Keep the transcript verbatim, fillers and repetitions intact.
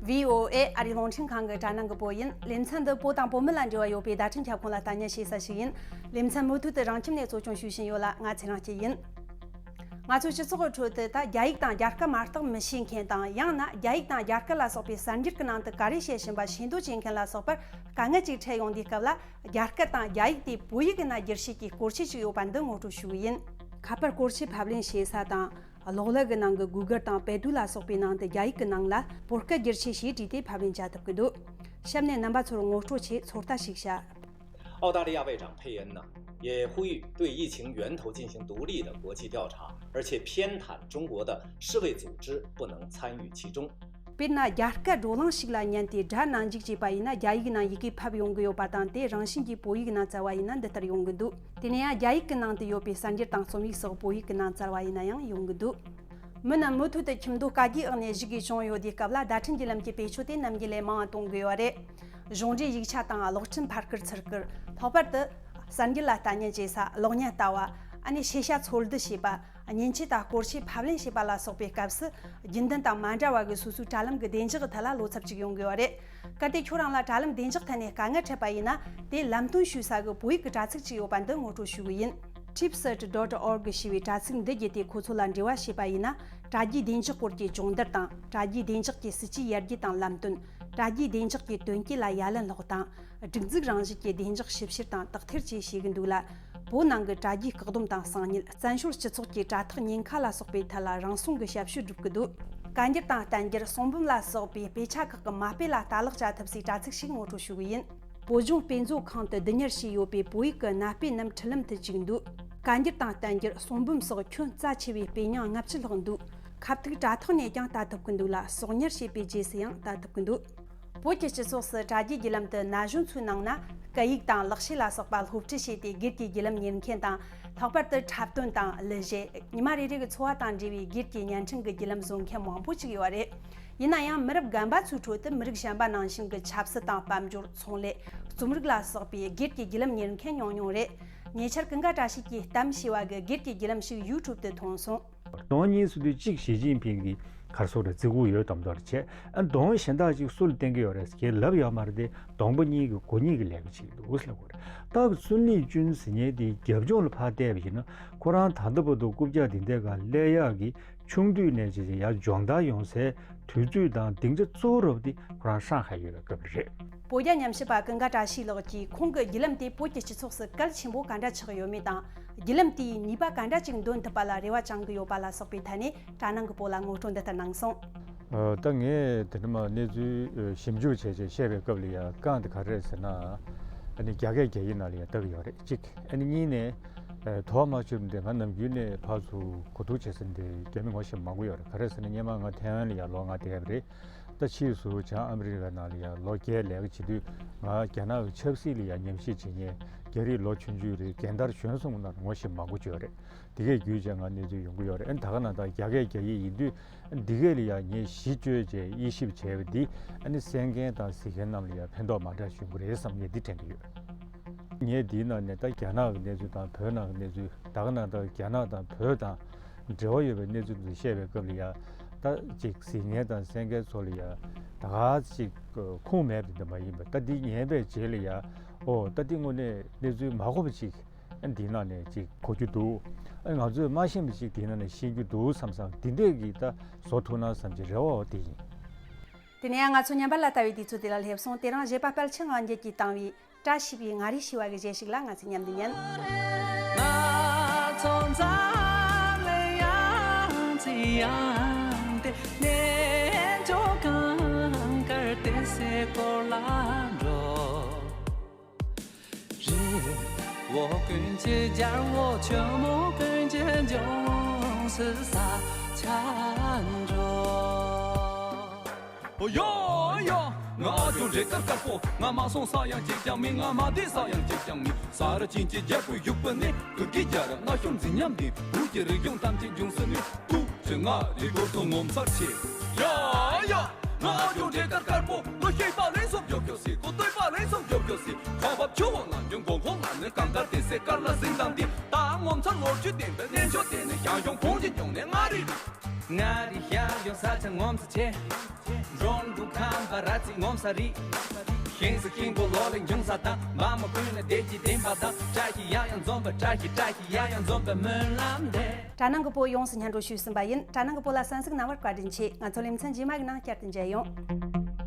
བྷི་ཨོ་ཨེ་ཨ་རིའི་རླུང་འཕྲིན་ཁང་གི་དྲ་ནང་གི་བོད་ཡིན། ལེ་ཚན་འདི་བོད་དང་བོད་མི་ལ་འབྲེལ་བ་ཡོད་པའི་བརྡ་འཕྲིན་ཁྱབ་ཁོངས་ལ་ལྟ་ཉན་བྱེད་ས་ཞིག་ཡིན། ལེ་ཚན་མུ་མཐུད་དུ་རང་ཁྱིམ་ནས་གཙོ་སྐྱོང་ཞུ་བཞིན་ཡོད་ལ། ང་ཚེ་རིང་སྐྱིད་ཡིན། ང་ཚོའི་སྤྱི་ཚོགས་ཀྱི་ཁྲོད་དུ་ད་རྒྱ་ཡིག་དང་རྒྱ་སྐད་མ་གཏོགས་མི་ཤེས་མཁན་དང་། ཡང་ན་རྒྱ་ཡིག་དང་རྒྱ་སྐད་ལ་སོགས་པའི་གསར་འགྱུར་གྱི་ནང་དུ་ག་རེ་བཤད་བཞིན་པ་ཤེས་འདོད་བྱེད་མཁན་ལ་སོགས་པར་དཀའ་ངལ་ཅིག་འཕྲད་ཡོང་དུས་སྐབས་ལ། རྒྱ་སྐད་དང་རྒྱ་ཡིག་དེ་བོད་ཡིག་གི་ནང་བསྒྱུར་བྱེད་ཀྱི་སྐོར་ཆས་ཅིག་ཡོད་པ་འདི་ངོ་སྤྲོད་ཞུ་གི་ཡིན། ཁ་པར་སྐོར་ཆས་ཕབ་ལེན་བྱེད་ས་དང་། གློག་ཀླད་ཀྱི་ནང་གི་གུ་གལ་དང་པེ་ཏུའུ་ལ་སོགས་པའི་ནང་དུ་རྒྱ་ཡིག་གི་ནང་ལ་བོད་སྐད་བསྒྱུར་བྱེད་ཞེས་བྲིས་ཏེ་ཕབ་ལེན་བྱ་ཐུབ་ཀྱི་འདུག་གཤམ་ནས་རྣམ་པ་ཚོར་ངོ་སྤྲོད་ཆེད་ཚོད་ལྟ་ཞིག་བྱ། 澳大利亚外长佩恩呢，也呼吁对疫情源头进行独立的国际调查，而且偏袒中国的世卫组织不能参与其中。 དཔེར་ན། རྒྱ་སྐད་བགྲོ་གླེང་ཞིག་ལ་ཉན་ཏེ་སྒྲ་ནང་འཇུག་བྱས་པ་ཡིན་ན། རྒྱ་ཡིག་ནང་ཡི་གེ་ཕབ་ཡོང་གི་ཡོད་པ་དང་། དེ་རང་བཞིན་གྱིས་བོད་ཡིག་ནང་བཙལ་བ་ཡིན་ན་འདི་ལྟར་ཡོང་གི་འདུག་དེ་ནས་ཡང་རྒྱ་ཡིག་གི་ནང་དུ་ཡོད་པའི་གསར་འགྱུར་དང་རྩོམ་ཡིག་སོགས་བོད་ཡིག་གི་ནང་བཙལ་བ་ཡིན་ན་ཡང་ཡོང་གི་འདུག་མི་རྣམས་མུ་མཐུད་དུ་ཁྱིམ་སྡོད་དཀའ་སྡུག་འོག་ནས་བཞུགས་དགོས་བྱུང་ཡོད་དུས་སྐབས་ལ། བརྡ་འཕྲིན་བརྒྱུད་ལམ་གྱི་བེད་སྤྱོད་དེ་ནམ་རྒྱུན་ལས་མང་བ་གཏོང་གི་ཡོད་རེད། གཞུང་འབྲེལ་ཡིག་ཆ་དང་གློག་འཕྲིན་ཕར་སྐུར་ཚུར་སྐུར། ལྷག་པར་དུ་གསར་འགྱུར་ལ་ལྟ་ཉན་བྱེད་ས། གློག་བརྙན་ལྟ་བ། ཨ་ནི་ཤེས་བྱ་འཚོལ་བསྡུ་བྱེད་པ། མཉེན་ཆས་དང་སྐོར་ཆས་ཕབ་ལེན་བྱེད་པ་ལ་སོགས་པའི་སྐབས་སུ། རྒྱུན་ལྡན་དང་མ་འདྲ་བ་གི་སོ་སོའི་དྲ་ལམ་གྱི་བདེ་འཇགས་ཀྱི་ཐད་ལ་བློ་འཚབ་ཅིག་ཡོང་གི་ཡོད་རེད། གལ་ཏེ་ཁྱོད་རང་ལ་དྲ་ལམ་བདེ་འཇགས་ཐད་ནས་དཀའ་ངལ་འཕྲད་པ་ཡིན་ན། དེ་ལམ་སྟོན་ཞུ་ས་གི་བོད་ཡིག་གི་དྲ་ཚིགས་ཅིག་ཡོད་པ་འདི་ངོ་སྤྲོད་ཞུ་གི་ཡིན། Tripsat dot org ཞེས་པའི་དྲ་ཚིགས་འདི་བརྒྱུད་དེ་ཁོ་ཚོ་ལ་འབྲེལ་བ་བྱས་པ་ཡིན་ན། དྲ་རྒྱའི་བདེ་འཇགས་སྐོར་གྱི་སྦྱོང་བརྡར་དང་། དྲ་རྒྱའི་བདེ་འཇགས་ཀྱི་སྲིད་ཇུས་ཡར་རྒྱས་དང་ལམ་སྟོན། དྲ་རྒྱའི་བདེ་འཇགས་ཀྱི་དོན་རྐྱེན་ལ་ཡ་ལན་སློག་སྟངས། སྒྲིག་འཛུགས་རང་བཞིན་གྱི་བདེ་འཇགས་ཞིབ་བཤེར་དང་དག་ཐེར་བཅས་བྱེད་ཀྱི་འདུག་ལ། བོད་ནང་གི་དྲ་རྒྱའི་བཀག་སྡོམ་དང་གསང་ཉུལ། བཙན་བྱོལ་སྤྱི་ཚོགས་ཀྱི་དྲ་ཐག་ཉེན་ཁ་ལ་སོགས་པའི་ཐད་ལ་རང་སྲུང་གི་ཞབས་ཞུ་སྒྲུབ་ཀྱི་འདུག་བཀའ་འགྱུར་དང་བསྟན་འགྱུར། གསུང་འབུམ་ལ་སོགས་པའི་དཔེ་ཆ་ཁག་གི་མ་དཔེ་ལ་ལྟ་ཀློག་བྱ་ཐུབ་སའི་དྲ་ཚིགས་ཤིག་ངོ་སྤྲོད་ཞུ་གི་ཡིན། བོད་ལྗོངས་དཔེ་མཛོད་ཁང་དུ་བསྡུ་གཉེར་བྱས་ཡོད་པའི་བོད་ཡིག་གི་གནའ་དཔེ་རྣམས་འཕྲུལ་ལམ་དུ་བཅུག་འདུག་བཀའ་འགྱུར་དང་བསྟན་འགྱུར། གསུང་འབུམ་སོགས་ཁྱོན་རྩ་ཆེ་བའི་དཔེ་རྙིང་ལྔ་བཅུ་ལྷག་འདུག་ཁ་ཐུག་དྲ་ཐོག་ནས་ཀྱང་ལྟ་ཐུབ་ཀྱི་འདུག་ལ། གསོག་ཉར་བྱས་པའི་རྗེས་སུ་ཡང་ལྟ་ཐུབ་ཀྱི་འདུག་བོད་ཀྱི་སྤྱི་ཚོགས་སུ་དྲ་རྒྱའི་བརྒྱུད་ལམ་དུ་ན་གཞོན་ཚོའི་ནང་ན་སྐད་ཡིག་དང་ལག་ཤེས་ལ་སོགས་པ་སློབ་ཁྲིད་བྱས་ཏེ། སྒེར་གྱི་བརྒྱུད་ལམ་གཉེར་མཁན་དང་། ལྷག་པར་དུ་འཁྲབ་སྟོན་དང་གླུ་གཞས། ཉི་མ་རེ་རེ་གི་འཚོ་བ་དང་འབྲེལ་བའི་སྒེར་གྱི་བརྙན་འཕྲིན་གྱི་བརྒྱུད་ལམ་བཟོ་མཁན་མང་པོ་ཅིག་ཡོད་རེད། ཡིན་ན་ཡང་། མི་རབས་རྒན་པ་ཚོའི་ཁྲོད་དུ་མི་རིགས་གཞན་པ་ནང་བཞིན་གྱི་ཆབ་སྲིད་དང་དཔལ་འབྱོར། ཚོང་ལས། རྩོམ་རིག་ལ་སོགས་པའི་སྒེར་གྱི་བརྒྱུད་ལམ་གཉེར་མཁན་ཉུང་ཉུང་རེད། ཉེ་ཆར་ཀུན་དགའ་བཀྲ་ཤིས་ཀྱིས་གཏམ་ཞེས་པ་གི་སྒེར་གྱི་བརྒྱུད་ལམ་ཞིག་ཡུ་ཊུབ་ཏུ་མཐོང་སོང་། དོན་གཉིས་སུ་དུས་གཅིག་ཞི་ཅིན་ཕིང་གིས་ག་རེ་ཟེར་རེད། བརྩི་བཀུར་ཡོད་དམ་དོར་བྱས། ཨ། དོན་གཞན་དག་ཅིག་སུ་ལ་བསྟན་གྱི་ཡོད་རེད་ཟེར་ལབ་ཡོད་མ་རེད་དེ། སྡོང་པོ་གཉིས་ཀྱི་མགོ་གཉིས་ཀྱི་ལས་ཀ་བྱེད་ཀྱི་འདུག་ཟེར་ལབ་དགོས་རེད། ད་གི་ཙུན་ལི་ཅུན་ཟེར་མཁན་དེ་རྒྱབ་ལྗོངས་ལ་ཕར་བལྟས་པ་ཡིན་ན། ཁོ་རང་ད་ལྟ་བར་དུ་རྐུབ་བཀྱག་འདི་འདྲའི་སྒང་སླེབས་ཡག་གི་ཆུང་དུས་ནས་བྱས་བྱས་ཡར་སྦྱོང་བརྡར་ཡོང་སའི་དུས་ཚོད་དང་སྡིངས་ཆ་གཙོ་བོ་རུ་དེ་ཁོ་རང་ཧྲང་ཧའེ་ཡོད་པའི་སྐབས་རེད། བོད་རྒྱ་ཉམས་ཞིབ་པ་ཀུན་དགའ་བཀྲ་ཤིས་ལགས་ཀྱིས་ཁོང་གི་བརྒྱུད་ལམ་དེ་བོད་ཀྱི་སྤྱི་ཚོགས་སུ་གལ་ཆེན་པོ་ག་འདྲ་ཆགས་ཡོད་མེད་དང་། བརྒྱུད་ལམ་དེས་ནུས་པ་ག་འདྲ་ཅིག་འདོན་ཐུབ་པ་ལ་རེ་བ་བཅང་གི་ཡོད་པ་ལ་སོགས་པའི་ཐད་ནས་དྲ་ནང་གི་བོད་ལ་ངོ་སྤྲོད་འདི་ལྟར་གནང་སོང་། ཨ། ད་ངས་དེ་འདྲ་མ་གནས་ཚུལ་ཞིབ་འཇུག་བྱས་བྱས་བཤད་པའི་སྐབས་ལ་ཡ་རྐང་དེ་ག་རེ་རེད་ཟེར་ན། ཨ་ནི་རྒྱ་སྐད་རྒྱ་ཡིག་ནང་ལ་ཡ་བཏགས་ཡོད་རེད་གཅིག་ཨ་ནི་གཉིས་ནས། ཨ། དོ་མ་ཆོད་འདི་ང་ནམ་རྒྱུན་ནས་ཕར་ཚུར་གོ་བསྡུར་བྱེད་ས་འདི་རྒྱ་མི་ངོ་ཤེས་མང་པོ་ཡོད་རེད། ག་རེ་ཟེར་ན་སྔོན་མ་ང་ཐའེ་ཝན་ལ་ཡ་ལོ་ལྔ་བསྡད་པ་རེད། ད་ཕྱིས་སུ་བྱང་ཨ་མི་རི་ཀ་ནང་ལ་ཡ་ལོ་བརྒྱད་ལས་ཀ་བྱེད་དུས། ང་རྒྱ་ནག་གི་ཆབ་སྲིད་ལ་ཡ་ཉམས་ཞིབ་བྱེད་མཁན་རྒྱ་རིགས་ལོ་ཆུང་ཆུང་རེད། རྒན་དར་གཞོན་གསུམ་ནང་ངོ་ཤེས་མང་པོ་ཡོད་རེད། དེ་གས་བརྒྱུད་བྱས་ང་གནས་ཚུལ་ཡོང་གི་ཡོད་རེད། ཨ་ནི་ད་ག་ནང་ལྟར་རྒྱ་སྐད་རྒྱ་ཡིག་ཡིན་དུས། ཨ་ནི་འདི་གས་ལ་ཡ་ངས་གཞི་བཅོལ་བྱས་དབྱེ་ཞིབ་བྱས་པ་འདི། ཨ་ནི་གསན་མཁན་དང་གཟིགས་མཁན་རྣམས་ལ་ཡ་ཕན་ཐོགས་མ་འདྲ་བྱུང་གི་རེད་བསམ་ངས་འདི་དྲན་གྱི་ཡོད། ངས་འདིའི་ནང་ནས་ད་རྒྱ་ནག་གི་གནས་ཚུལ་དང་བོད་ནང་གི་གནས་ཚུལ། ད་ག་ནང་ལྟར་རྒྱ་ནག་དང་བོད་དང་འབྲེལ་བ་ཡོད་པའི་གནས་ཚུལ་འདི་བཤད་པའི་སྐབས་ལ་ཡ། ད་ཅིག་གཟིགས་མཁན་དང་གསན་མཁན་ཚོ་ལ་ཡ་ད་ག་ཅིག་ཁུངས་མེད་པ་འདི་མ་ཡིན་པ། ད་འདི་ཉན་པའི་རྗེས་ལ་ཡ། ཨོ། ད་འདི་དངོས་གནས་གནས་ཚུལ་མ་གོ་བ་ཅིག་ཨ་འདི་ནང་ནས་ཅིག་གོ་རྒྱུ་འདུག་ཨ་ང་ཚོས་མ་ཤེས་པ་ཅིག་འདི་ནང་ནས་ཤེས་རྒྱུ་འདུག་བསམ་བསམ་འདི་འདྲས་ཀྱི་ད་བཟོ་ཐུབ་ན་བསམ་གྱི་རེ་བ་འོ་དེ་ཡིན། དེ་ནས་ང་ཚོ་ཉམས་པ་ལ་ལྟ་བའི་དུས་ཚོད་དེ་ལ་སླེབས་སོང་། དེ་རིང་བཞད་པ་དཔལ་ཆེན་དབང་རྒྱལ་གྱིས་བཏང་བའི་བཀྲ་ཤིས་པའི་ངག་རིག་ཞེས་པ་གི་གཞས་ཤིག་ལ་ང་ཚོས་མཉམ་དུ་ཉན། ཡ་ཡ། ང་ཨ་ཅོ་འབྲས་དཀར་དཀར་པོ། ང་མ་སོང་ས་ཡང་གཅིག་ཀྱང་མིན། ང་མ་བསྡད་ས་ཡང་གཅིག་ཀྱང་མིན། ས་ར་ཅན་གྱི་རྒྱལ་པོའི་བཞུགས་པ་ནི། བོད་ཀྱི་རྒྱལ་རབས་རྣ་ཤོར་འཛིན་སྙམ་འདི། བོད་ཀྱི་རིག་གཞུང་ཐམས་ཅད་འབྱུང་ས་ནི། ཐུགས་རྗེ་ང་རི་བོ་སོ་ངོ་མཚར་ཆེ། ཡ་ཡ། ང་ཨ་ཅོ་འབྲས་དཀར་དཀར་པོ། ལོ་ཤེས་པ་ལེན་སོང་མགྱོགས་མགྱོགས་སི། གོ་ལྟོས་པ་ལེན་སོང་མགྱོགས་མགྱོགས་སི། ཁ་བབ་ཆུ་བོ་ནང་གྱོན་གོང་ཁོང་ལ་ནི་གང་དཀར་དེ་སེ་དཀར་ལ་གཟིགས་དང་འདི། ད་ངོ་མཚར་ལོ་རྒྱུས་ལྡན་པའི་གནས་མཆོག་དེ་ནི་ཞང་ཞུང་ཁོང་གི་ལྗོངས་ནས་མངའ་རིས། མངའ་རིས་ཤར་ལྗོངས་ས་ཆ་ངོ་མཚར་ཆེ། འགྲོ་འདུག་ཁམས་ ར་ཚིག་ངོམ་ས་རི། ཤིང་ས་ཤིང་བུ་ལོ་ལེ་འབྱུང་ས་དང་། མ་མོ་ཀུན་ལ་བདེ་སྐྱིད་ལྡན་པ་དང་། བཀྲ་ཤིས་ཡང་ཡང་འཛོམས་པ། བཀྲ་ཤིས་བཀྲ་ཤིས་ཡང་ཡང་འཛོམས་པའི་སྨོན་ལམ་འདེབས། དྲ་ནང་གི་བོད་ཡོངས་སུ་སྙན་སྒྲོན་ཞུས་ཟིན་པ་ཡིན། དྲ་ནང་གི་བོད་ལ་གསན་གཟིགས་གནང་བར་བཀའ་དྲིན་ཆེ། ང་ཚོ་ལེ་ཚན་རྗེས་མ་གི་ནང་བསྐྱར་དུ་མཇལ་ཡོང་།